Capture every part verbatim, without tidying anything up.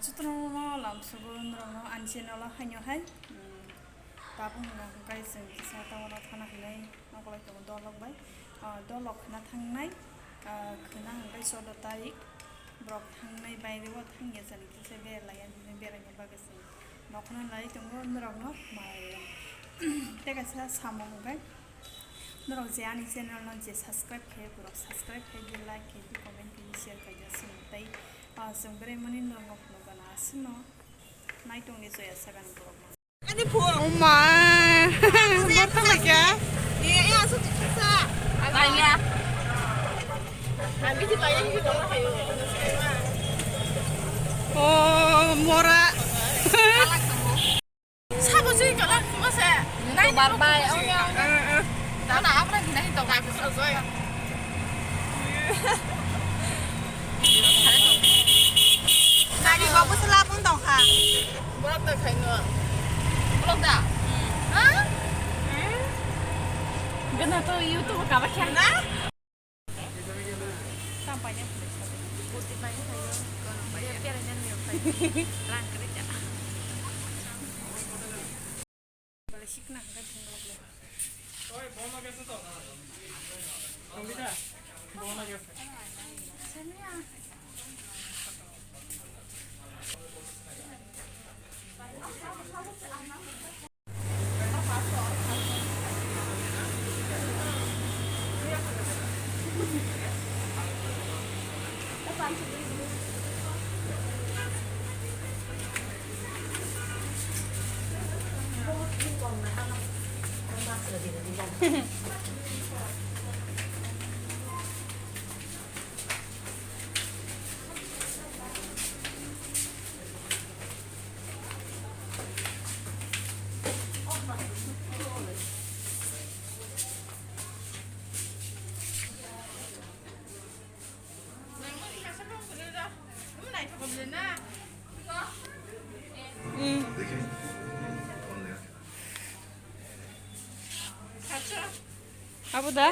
Chutrungno lamsugo norokno ani channel o haino hai. Hmm, tabuk no hwnkhe chwng kisa town o thana hinwi nokolai tongo dolok bai. Ah, dolok khna thangnai, ah, khna hwnkhe choudo tarik. Borok thangnai baire o thangya chani kisa berai laiya hinwi beraina bagwi chwng nokhno lai tongo norokno mai. Tei kaisa samung hwnkhe norok je ani channel no je subscribe khe borok subscribe khe di, like khe di, comment khe di, share khe di, aswk tei, ah, chwng berai mani norok no phunukgana aswkno. Naitung ni joya sagan borok. Ani phone. Oh ma. Botham kya? Eh, eh, asuk sa. Kaya. Abi di bayang di tong kayo. Oh, mora. Sabo sui kala kuma se. Nai bar bai. Oh ya. Tana abra hinai to. Nani babu selapun tongkha. Borok da khaino. Borok da. Ha? Gana to YouTube ka ba kya? Na? Tam paina. Kurti paina khayo. Dia piara jan yo khayo. Rang kerja. Bale sikna hangkai thung lok lok. Abo da?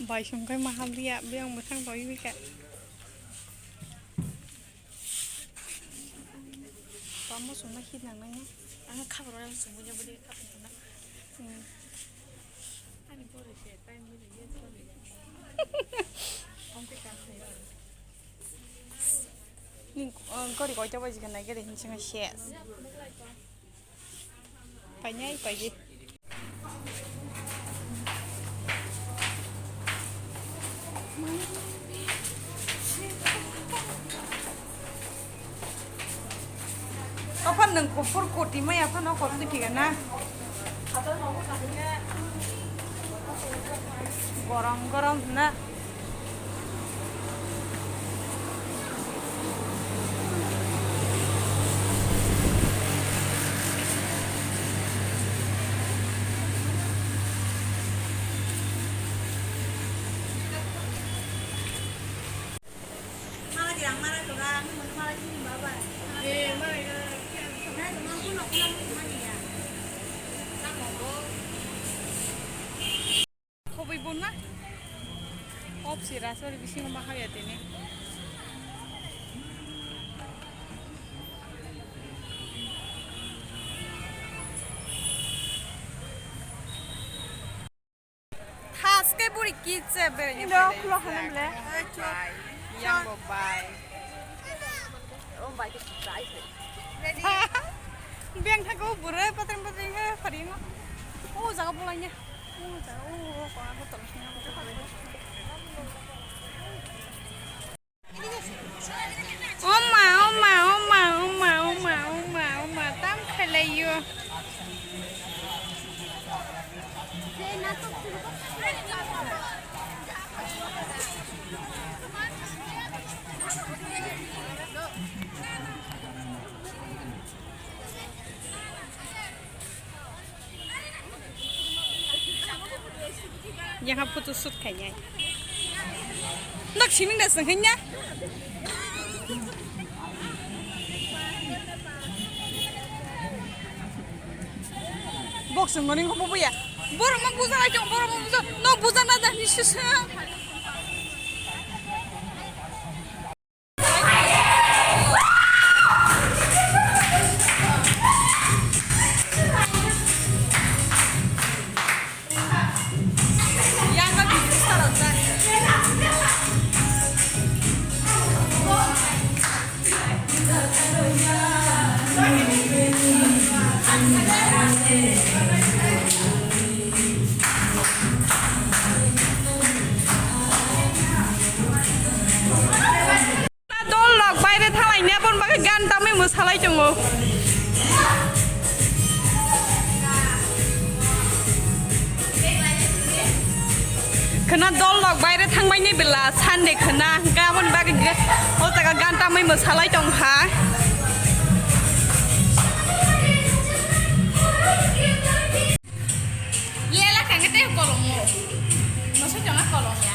Bai songkai mahal dia, biang bwsang tongwi bika. Tamo songna hit nang nang. Ang khabar orang sungguhnya beri khabar nang. Hmm. Ani bori se time beri ye. Ning, uh, gori koita baji kana gere hinching ses. Painai paidi. Apa nang kufur koti mai apa no koti tiga na? Gorong gorong na. Khoboi bo na? Opsi rasori bisingo ma habya tini. Thaske buri kitse bere. Indo khulo khanam le. Yang bo bai. Beng thago bwrwi patring patring khe pharingo. O jaga bolai nya. O jaga o o ko abo tolo sina. Oma, oma, oma, oma, oma, oma, oma, tam khelaiyo. Yang photo shoot khainai. Nok simi na sengkhe nya. Box ngoni ko buya. Borok ma buja lai tong, borok ma buja. Nok buja na da ni sisa. Dol rok baire thanglaina, aboni bagwi gan tamwi mwsalai tongo. Khwna dol rok baire thangbaini bela Sunday khwna, hwnkhe aboni bagwi o jaga gan tamwi mwsalai tongkha. Lela kangkhe tei kolom mo. Masa janga kolom ya.